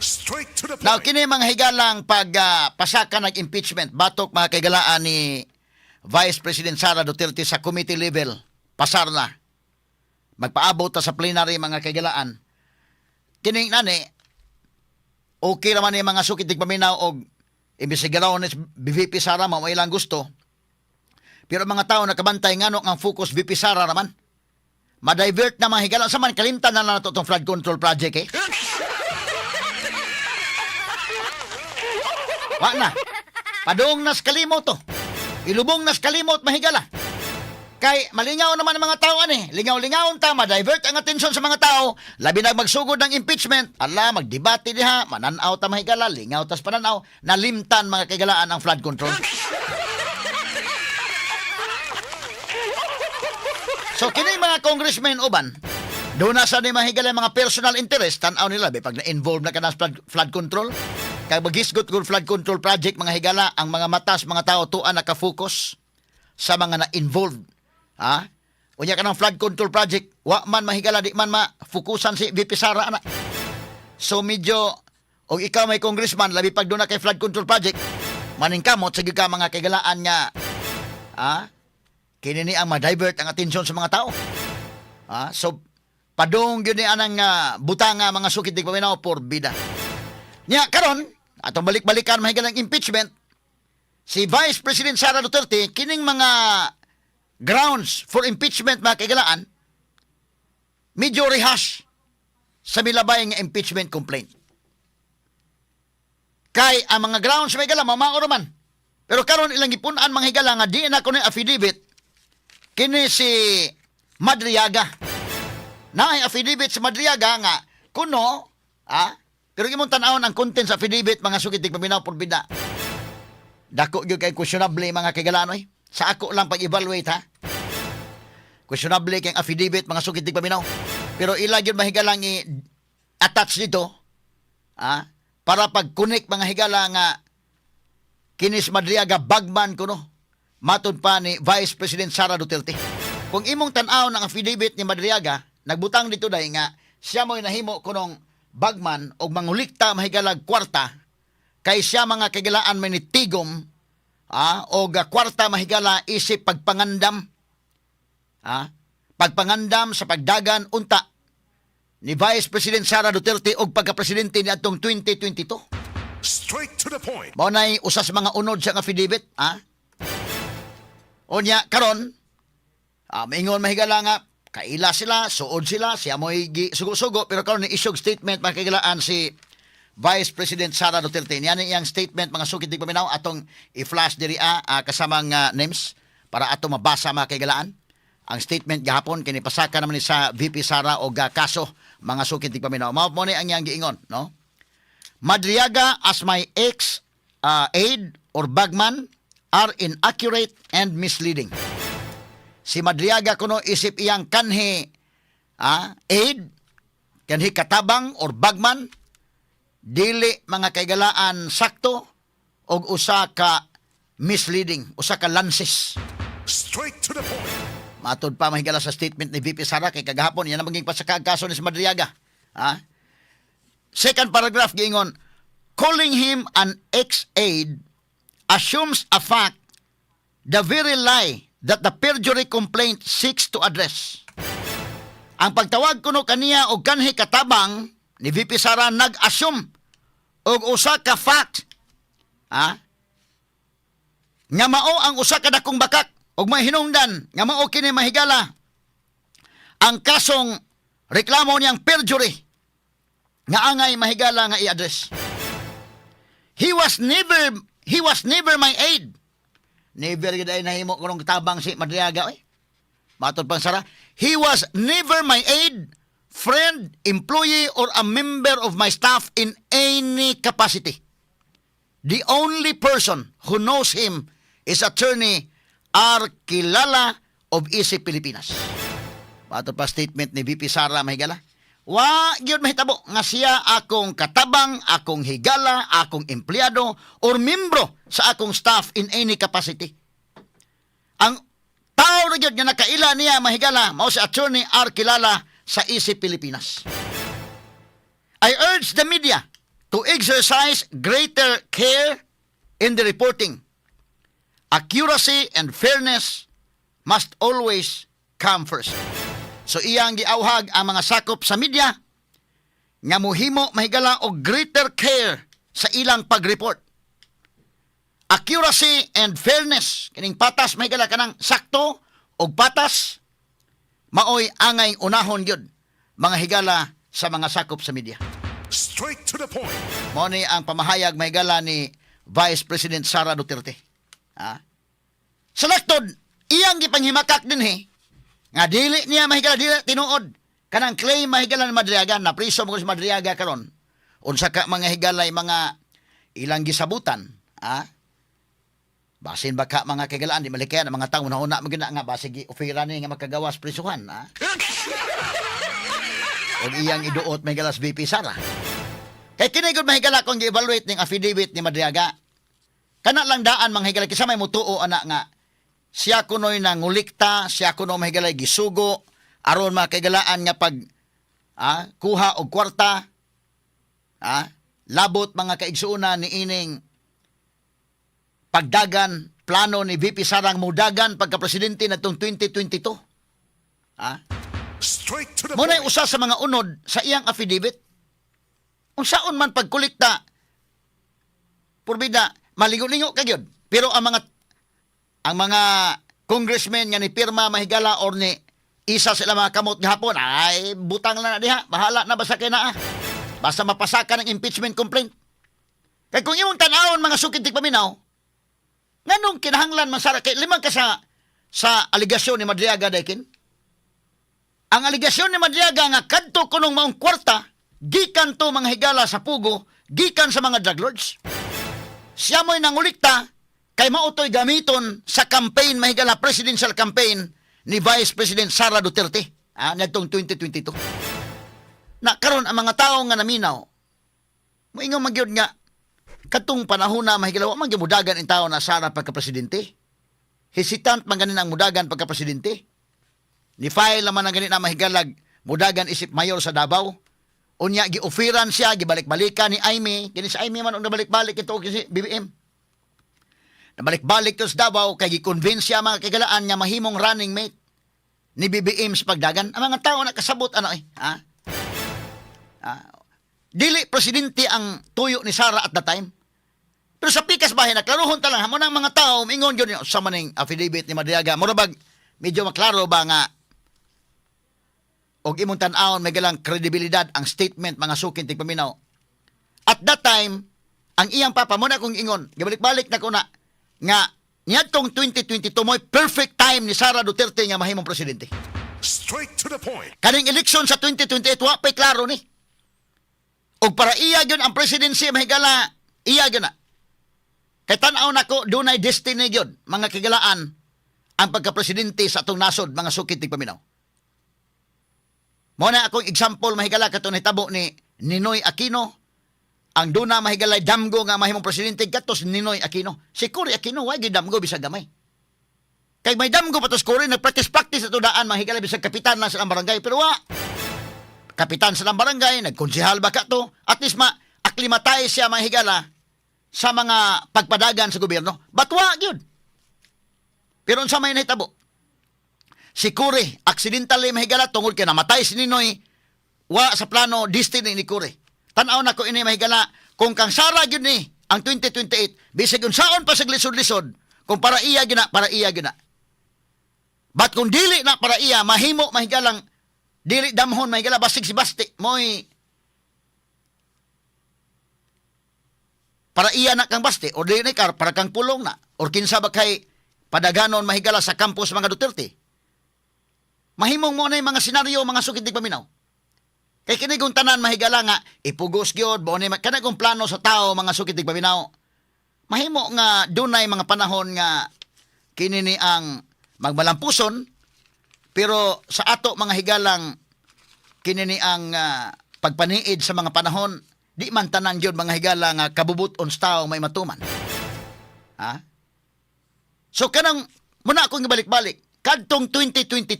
Straight to the point. Now, kini mga higalang pag pasaka ng impeachment, batok, mga kaigalaan, ni Vice President Sara Duterte sa committee level, pasar na. Magpaabot ta sa plenary, mga kaigalaan. Kining nani, okay naman yung mga sukit paminaw og imbestigaron ni VP Sara, mao ilang gusto. Pero ang mga tao nakabantay, ngano ang focus VP Sara naman? Ma-divert na, mga higala sa man, kalimtan na lang nato itong flood control project eh. Wa na. Padung nas kalimot to. Ilubong nas kalimot, mahigala. Kay malingaw naman ang mga tao ani. Lingaw-lingawon ta, ma-divert ang atensyon sa mga tao. Labi na magsugod ng impeachment. Ala, magdebate diha, mananaw ta, mahigala, lingaw tas pananaw, nalimtan, mga kaigalaan, ang flood control. So kini mga congressmen uban, doon na sa ni, mahigala, mga personal interest, tanaw nila, be, pag na-involve na ka na sa flood control, kay magisgot kung flood control project, mga higala, ang mga matas, mga tao, tuan naka-focus sa mga na-involved. Ha? Unya ka ng flood control project, wa man, mahigala, di man ma-focusan si VP Sara ana. So medyo, og ikaw may congressman, labi pag doon na kay flood control project, maningkamot sige ka, mga kaigalaan, nga, ha? Kini ni ang ma-divert ang atensyon sa mga tao. Ha? So, padung gyud ni anang butanga, mga sukit di paminaw, porbida. Nya karon, atong balik-balikan, mahigalang impeachment, si Vice President Sara Duterte, kining mga grounds for impeachment, mga kaigalaan, medyo rehash sa milabay nga impeachment complaint. Kay ang mga grounds may gala, mamao man. Pero karon ilang gipun-an, mga higala, nga di na kuno affidavit kini si Madriaga. Naay affidavit si Madriaga nga kuno, ah, pero imong tan-awon ang content sa affidavit, mga sukit paminaw, porbida. Dako gyud kay questionable, mga kaigalanoy. Sa ako lang pag-evaluate ha. Questionable kay ang affidavit, mga sukit paminaw. Pero ila gyud, mahigalang, i-attach dito para pag-connect, mga higala, nga kinis Madriaga bagman kuno matud pa ni Vice President Sara Duterte. Kung imong tan-aw ng affidavit ni Madriaga, nagbutang dito dai nga siya mo'y nahimo kunong bagman og mangulikta, mahigalag, kwarta kay siya, mga kagilaan, may nitigom og kwarta, mahigala, isip pagpangandam pagpangandam sa pagdagan unta ni Vice President Sara Duterte og pagka-presidente ni atong 2022. Straight to the point. Mao nay usa sa mga unod sa affidavit, ha? Unya karon, maingon, mahigala, nga kaila sila, suod sila, siya mo'y sugo-sugo, pero karon ni issue statement, mga kagilaan, si Vice President Sara Duterte. Niyan iyang statement, mga sukit di paminaw, atong i-flash diri kasamang names para ato mabasa, mga kaigalaan. Ang statement gahapon kini pasaka naman ni sa VP Sara og kaso, mga sukit di paminaw. Mao mo ni ang iyang giingon, no? "Madriaga as my ex aide or bagman are inaccurate and misleading." Si Madriaga kuno isip iyang kanhi aide, kanhi katabang or bagman, dili, mga kaigalaan, sakto og usa ka misleading, usa ka lansis. Straight to the point. Matod pa, mahigala, sa statement ni VP Sara kay kagahapon yan ang maging pasaka kaso ni si Madriaga. Ha? Second paragraph giingon, "Calling him an ex-aide assumes a fact, the very lie that the perjury complaint seeks to address." Ang pagtawag kuno kaniya og kanhi katabang ni VP Sara nag-assume og usa ka fact, ha, nga mao ang usa ka dakong bakak ug may hinungdan nga mao kini, mahigala, ang kasong reklamo niyang perjury nga angay, mahigala, nga i-address. "He was never my aide." Never gid ay nahimo kunong tabang si Madriaga oy. Matod pang Sara, "He was never my aide, friend, employee or a member of my staff in any capacity. The only person who knows him is Attorney R. Kilala of EC Pilipinas." Matod pa statement ni VP Sara, mahigala, wa gyud mahitabo nga siya akong katabang, akong higala, akong empleyado or membro sa akong staff in any capacity. Ang tao ra gyud nga nakaila niya, mahigala, mao si Attorney R. Kilala sa EC Pilipinas. "I urge the media, To exercise greater care in the reporting. Accuracy and fairness must always come first. So iyang giawhag ang mga sakop sa media nga muhimo, mahigala, og greater care sa ilang pag-report. Accuracy and fairness, kining patas, mahigala, kanang sakto og patas, maoy angay unahon gyud, mga higala, sa mga sakop sa media. Straight to the point. Mao ni ang pamahayag, mahigala, ni Vice President Sara Duterte. Ha? Sa laktod, iyang gipanghimakak dinhi nga dili niya, mahigala, dili tinuod kanang claim, mahigala, ni Madriaga. Na priso mo si Madriaga karon. Unsa ka mga higalay mga ilang gisabutan, ha? Basin ba ka mga kagalaan, di malikayan ang mga tao na una mo nga basig gi-offeran ni nga makagawas prisuhan, ha? Og iyang iduot, mahigala, sa VP Sara. Kay kini gud, mahigala, kung gi-evaluate ning affidavit ni Madriaga. Kana lang daan, mga higala, kinsa may mutuo ana nga siya kuno'y nangulikta, siya kuno, mahigala, gisugo aron mga kaigalaan nga pag kuha og kwarta labot, mga kaigsuonan, ni ining pagdagan, plano ni VP Sarang mudagan pagka-presidente natong 2022. Ah? Straight to the Mao na'y point. usa sa mga unod sa iyang affidavit. Unsaon man pagkolekta, purbida maligo-lingo ka gyud. Pero ang mga congressmen nga ni pirma, mahigala, or ni isa sila mga kamot gahapon, ay butang lang na diha, bahala na basta kay naa. Basta mapasaka ng impeachment complaint. Kay kung imong tan-awon, mga sukid tigpaminaw, nganong kinahanglan man Sara, kay limang ka sa aligasyon ni Madriaga daykin? Ang aligasyon ni Madriaga nga kadto kunong maong kwarta gikan to, mga higala, sa pugo, gikan sa mga drug lords. Siya mo'y nangulikta kay mao to'y gamiton sa campaign, mahigala, presidential campaign ni Vice President Sara Duterte ngadtong 2022. Na karon ang mga tao nga naminaw, moingon man gyud nga kadtong panahon na, mahigala, wa man gyud mudagan in tao na Sara pagka-presidente. Hesitant man ganin ang mudagan pagka-presidente. Ni file naman ang ganit na mahigalag mudagan isip mayor sa Davao. Unya gi-offeran siya, gibalik-balikan ni Imee. Kini si Imee man ang nabalik-balik ito si BBM. Nabalik-balik to sa Davao kay gi-convince siya, mga kagalaan, nga mahimong running mate ni BBM sa pagdagan. Ang mga tao nakasabot ano eh. Ha? Ah, dili presidente ang tuyo ni Sara at the time. Pero sa pikas bahin, naklaruhon ta lang, hamo ng mga tao, mingon yun, sa maning affidavit ni Madriaga, mura bag, medyo maklaro ba nga, og imong tan-awon may galang kredibilidad ang statement, mga sukin tigpaminaw. At that time, ang iyang papa mo na kung ingon, gibalik-balik na ko na, nga niadtong 2022 mo'y perfect time ni Sara Duterte nga mahimong presidente. Straight to the point. Kaning eleksyon sa 2028, wa pa'y klaro ni. Og para iya gyud ang presidency, mahigala, iya gyud na. Kay tan-aw nako, dunay destiny gyud, mga kigalaan, ang pagka-presidente sa atong nasod, mga sukit tigpaminaw. Mao na akong example, mahigala, kato nahitabo ni Ninoy Aquino. Ang duna, mahigala, damgo nga mahimong presidente gatos Ninoy Aquino. Si Cory Aquino way damgo bisag gamay. Kay may damgo pa to si Cory, nagpractice-practice ato daan, mahigala, bisag kapitan lang sa ilang barangay, pero wa kapitan sa ilang barangay, nagkonsehal ba ka to? At least ma acclimatize siya, mga higala, sa mga pagpadagan sa gobyerno. Batwa gyud. Pero unsa may nahitabo? Si Cory, accidentally, mahigala, tungod kay namatay si Ninoy, wa sa plano destiny ni Cory. Tan-aw na ko ini, mahigala, kung kang Sara gyud ni ang 2028, bisag unsaon pa sa lisod-lisod, kung para iya gyud na, para iya gyud na. But kung dili na para iya, mahimo, mahigalang dili damhon, mahigala, basig si Basti mo'y para iya na kang Basti or dili na kar para kang Pulong na or kinsa ba kay padaganon, mahigala, sa campus mga Duterte. Mahimong mo na yung mga senaryo, mga sukid paminaw. Kay kini kung tanan, mahigala, nga ipugos gyud mo ni kana kung plano sa tao, mga sukid paminaw. Mahimo nga dunay mga panahon nga kini ni ang magmalampuson, pero sa ato, mga higalang, kini ni ang pagpaniid sa mga panahon, di man tanan gyud, mga higala, nga kabubut-on sa tao may matuman. Ha? So kanang muna akong ibalik-balik kadtong 2022,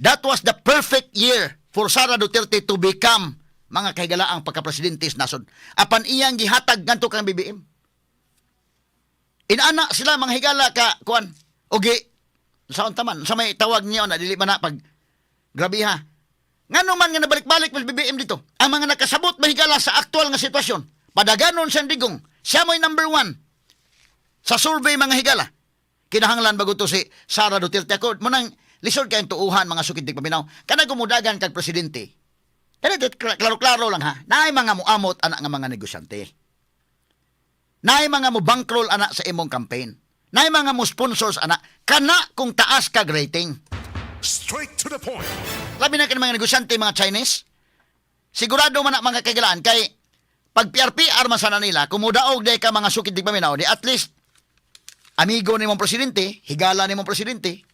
that was the perfect year for Sara Duterte to become mga kahigalaang pagka-presidente sa nasod. Apan iyang gihatag ngadto kang BBM. Inana sila mga higala ka kuan. Ogi sa unta man sa may tawag niyo na dili man na pag grabe ha. Ngano man nga nabalik-balik mas BBM dito. Ang mga nakasabot mahigala sa aktual nga sitwasyon. Padaganon siyang Digong. Siya mo'y number one sa survey, mga higala. Kinahanglan bago to si Sara Duterte ako. Munang lisod kayong tuuhan, mga sukid paminaw. Kana gumudagan kag presidente. Kana klaro-klaro lang ha. Naay mga muamot anak nga mga negosyante. Naay mga mo bankroll ana sa imong campaign. Naay mga mo sponsors ana. Kana kung taas kag rating. Straight to the point. Labi na kini mga negosyante, mga Chinese. Sigurado man na mga kaigalaan kay pag PRPR man sana nila, kung mudaog day ka mga sukid di paminaw, di at least amigo ni mong presidente, higala ni mong presidente.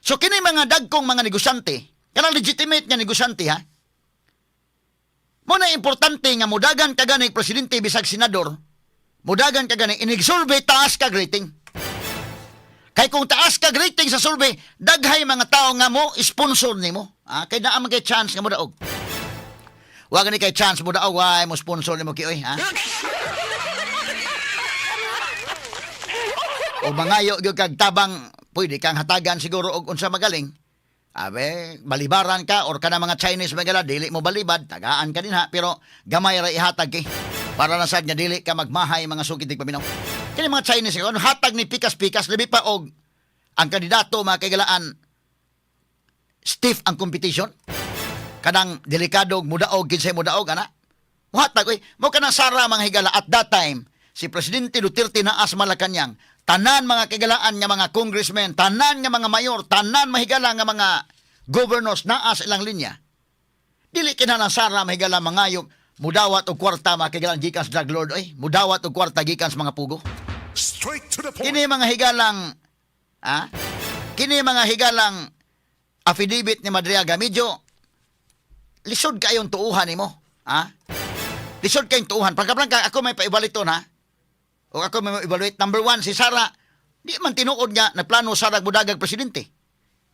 So kini mga dagkong mga negosyante, kanang legitimate nga negosyante ha. Mo na importante nga mudagan ka gani presidente bisag senador, mudagan ka gani inig-survey taas kag rating. Kay kung taas kag rating sa survey, daghay mga tao nga mo sponsor nimo. Ah, kay naa man kay chance nga mo daog. Wa gani kay chance mo daog, way mo sponsor nimo kioy, ha? O mangayo gyud kag tabang, pwede kang hatagan siguro og unsa magaling. Abe, balibaran ka or kana mga Chinese magala dili mo balibad, tagaan ka din ha, pero gamay ra ihatag kay para na sad nga dili ka magmahay, mga sukid paminaw. Kini mga Chinese ano hatag ni pikas-pikas, labi pa og ang kandidato, mga kaigalaan, stiff ang competition. Kanang delikado og mudaog kinsay mudaog ana. Muhatag oy, mo kanang Sara, mga higala, at that time si Presidente Duterte naa sa Malacañang, tanan mga kaigalaan nga mga congressmen, tanan nga mga mayor, tanan mahigala nga mga governors naa sa ilang linya. Dili kinahanglan Sara mahigala mangayog mudawat og kwarta, mga kaigalaan, gikan sa drug lord oy, mudawat og kwarta gikan sa mga pugo. Straight to the point. Kini mga higalang kini mga higalang affidavit ni Madriaga medyo lisod kayong tuuhan nimo, ha? Lisod kayong tuuhan. Pagka ako may pa-evaluate ha. O ako may evaluate. Number one, si Sara, di man tinuod nga nagplano Sara mudagag presidente.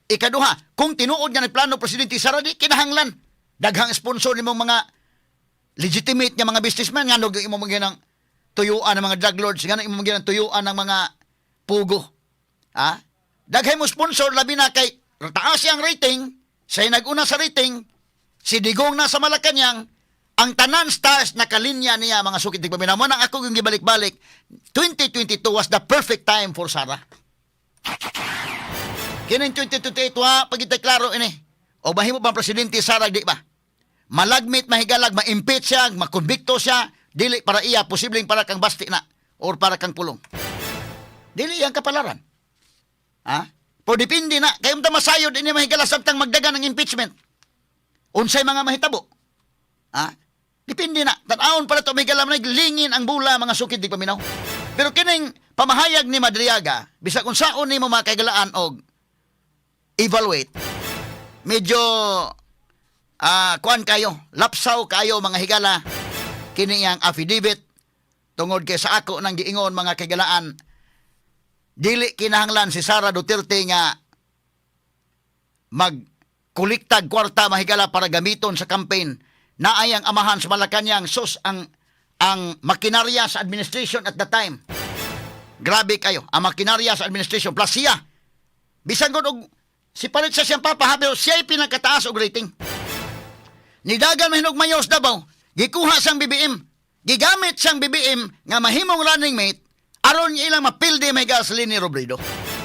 Ikaduha, kung tinuod nga nagplano presidente Sara, di kinahanglan daghang sponsor nimong mga legitimate nga mga businessman. Ngano imo mga ng tuyuan ng mga drug lords? Ngano imo mga tuyuan ng mga pugo, ha? Daghay mo sponsor, labi na kay taas siyang rating, siya nag-una sa rating, si Digong na sa Malacañang, ang tanan stars nakalinya niya, mga sukit tigpaminaw. Mo nang ako yung gibalik-balik, 2022 was the perfect time for Sara. Kining 2028, wa pagita klaro ini. O mahimo bang presidente Sara, di ba? Malagmit mahigalag, ma-impeach siya, makonbikto siya, dili para iya, posibleng para kang Basti na or para kang Pulong. Dili yang kapalaran. Ha? Po depende na kay unta masayod ini mahigala samtang magdagan ng impeachment. Unsay mga mahitabo? Ha? Depende na. Tan-awon para to mahigala lingin ang bula, mga sukid di paminaw. Pero kining pamahayag ni Madriaga, bisag unsaon nimo mga kaigalaan og evaluate, medyo kuan kayo, lapsaw kayo mga higala kini ang affidavit tungod kay sa ako nang giingon, mga kaigalaan, dili kinahanglan si Sara Duterte nga magkuliktag kwarta mahigala para gamiton sa campaign. Naay ang amahan sa Malacañang. Sus, ang makinarya sa administration at the time. Grabe kayo ang makinarya sa administration plus siya. Bisan gud og si palit sa siyang papa ha, pero siya'y pinakataas og rating. Nidagan mahinog mayor sa Davao, gikuha siyang BBM. Gigamit siyang BBM nga mahimong running mate aron ilang mapildi mahigala sa Leni Robredo.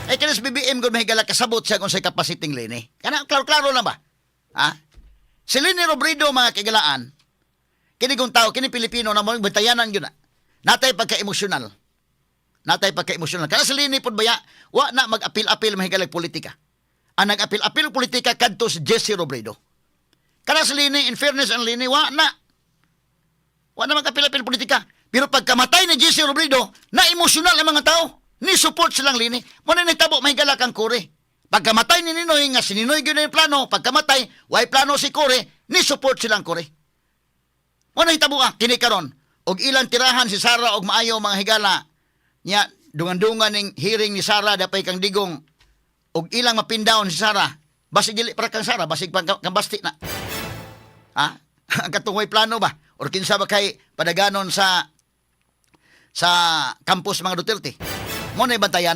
Ay kanis BBM gud mahigala kasabot siya kung sa capacity Leni. Kana klaro-klaro lang ba? Ha? Si Leni Robredo, mga kaigalaan, kini kung tao, kini Pilipino na mo batayanan gyud na. Natay pagka-emosyonal. Natay pagka-emosyonal. Kana si Leni pod baya, wa na mag-apil-apil mahigalag politika. Ang nag-apil-apil politika kadto si Jesse Robredo. Kana si Leni, in fairness ang Leni, wa na. Wa na mag-apil-apil politika. Pero pagkamatay ni Jesse Robredo, na-emosyonal ang mga tao. Ni-support silang Leni. Muna nitabo may kang Cory. Pagkamatay ni Ninoy, nga si Ninoy gyud ang plano, pagkamatay, way plano si Cory, ni-support silang Cory. Muna hitabo kini karon og ilang tirahan si Sara og maayo mga higala. Nya dungan-dungan ning hearing ni Sara dapay kang Digong og ilang mapindown si Sara. Basig dili para kang Sara, basig pa kang Basti na. Ha? Ang katong way plano ba? Or kinsa ba kay padaganon sa campus mga Duterte? Mo na bantayanan.